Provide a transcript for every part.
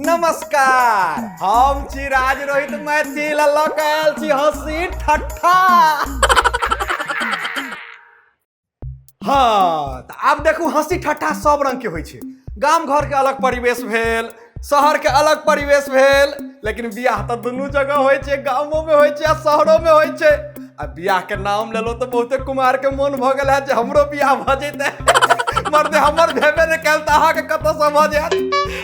नमस्कार, हम छी राज रोहित मैथिल, लऽ कऽ आयल छी हँसी ठट्ठा। हाँ, तऽ आब देखू, हँसी ठट्ठा सब रंग के होइ छै। गाम घर के अलग परिवेश भेल, शहर के अलग परिवेश भेल, लेकिन बियाह तऽ दुनू जगह होइ छै, गामो में होइ छै आ शहरो में होइ छै। आ बियाह के नाम लेलो तऽ बहुते कुमार के मोन भऽ गेल है जे हमरो बियाह भऽ जेतै। मर्दे, हमर भेबे नहि कयल तऽ अहाँके कतऽसँ भऽ जायत?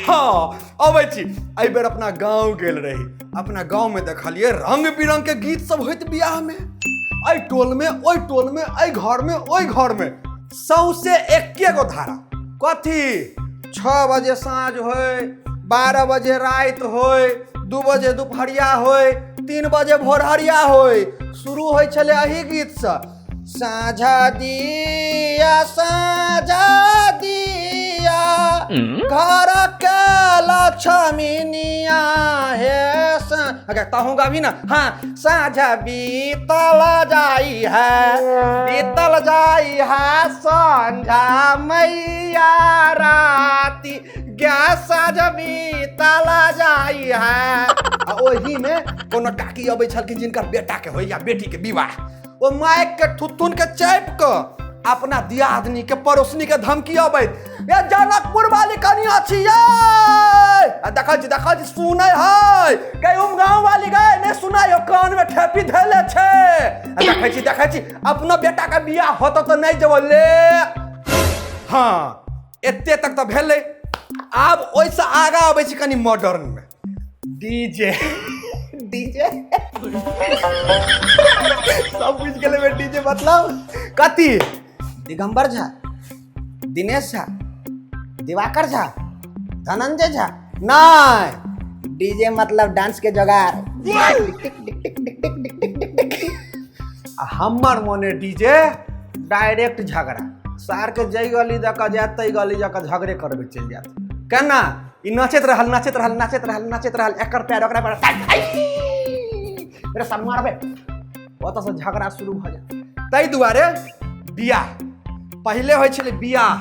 हाँ, अबै छी। एहि बेर अपना गाँव गेल रही। अपना गाँव में देखलियै रंग बिरंग के गीत सब होइत बियाह में। एहि टोल में, ओहि टोल में, एहि घर में, ओहि घर में, सौंसे एके गो धारा। कथी? 6 बजे साँझ होय, 12 बजे राति होय, 2 बजे दुपहरिया होय, 3 बजे भोरहरिया होय, शुरू होइ छलै एही गीतसँ, साँझा दिया, साँझा दिया, घर के लक्ष्मीनिया हे। अगर तहूँ गाबी ना। हाँ, साँझा बीतल जाई है, बीतल जाई है, संझा मैया राती गैस, साँझ बीतल जाई है। आ ओही में कोनो काकी अबै छलखिन जिनकर बेटा के होय या बेटी के विवाह, ओ माइक के थुथुन के चापि कऽ अपना दियादनी के, पड़ोसनी के धमकी अबैत, ये जनकपुर वाली कनिया छियै, आ देखै छी, देखै छी, सुनै है गई, उमगांव वाली गई, नहि सुनै हो, कान में ठेपी धैले छै, आ देखै छी, देखै छी, अपनो बेटा के बियाह होतो तऽ नहि जेबो ले। हाँ, एते तक तऽ भेलै। आब ओहिसँ आगाँ अबै छी कनि मॉडर्न में, डीजे। डीजे सब बुझि गेलै। डीजे मतलब कथी? दिगंबर झा, दिनेश झा, दिवाकर झा, धनंजय झा? नहि। डीजे मतलब डांस के जोगार। टिक टिक टिक टिक टिक टिक टिक टिक टिक। आ हमर मने डीजे डायरेक्ट झगड़ा। सारके जै गली दऽ कऽ जायत, तै गली दऽ कऽ झगड़े करबै चलि जायत। केना ई नाचैत रहल, नाचैत रहल, नाचैत रहल, नाचैत रहल, एकर पैर ओकरा पैर, रे सब मारबे, ओतऽसँ झगड़ा शुरू भऽ जायत। ताहि दुआरे बियाह पहिले होइ छलै बियाह,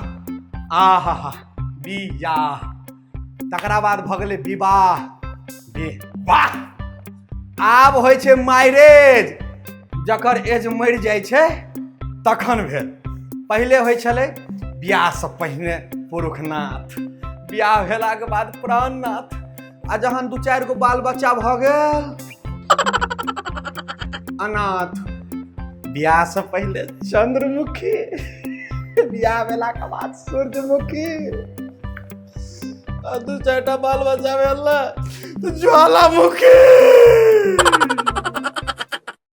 आहा हा बियाह, तकरा बाद भऽ गेलै विवाह, विवाह, आब होइ छै मैरेज, जकर एज मरि जाइ छै तखन भेल। पहिले होइ छलै बियाहसँ पहिने पुरुखनाथ, बियाह भेलाके बाद प्राणनाथ, आ जहन दू चारि गो बाल बच्चा भऽ गेल, अनाथ। बियाहसँ पहिले चंद्रमुखी, बियाह भेलाके बाद सूर्यमुखी, आ दू चारिटा बाल बच्चा भेल ने तऽ ज्वालामुखी।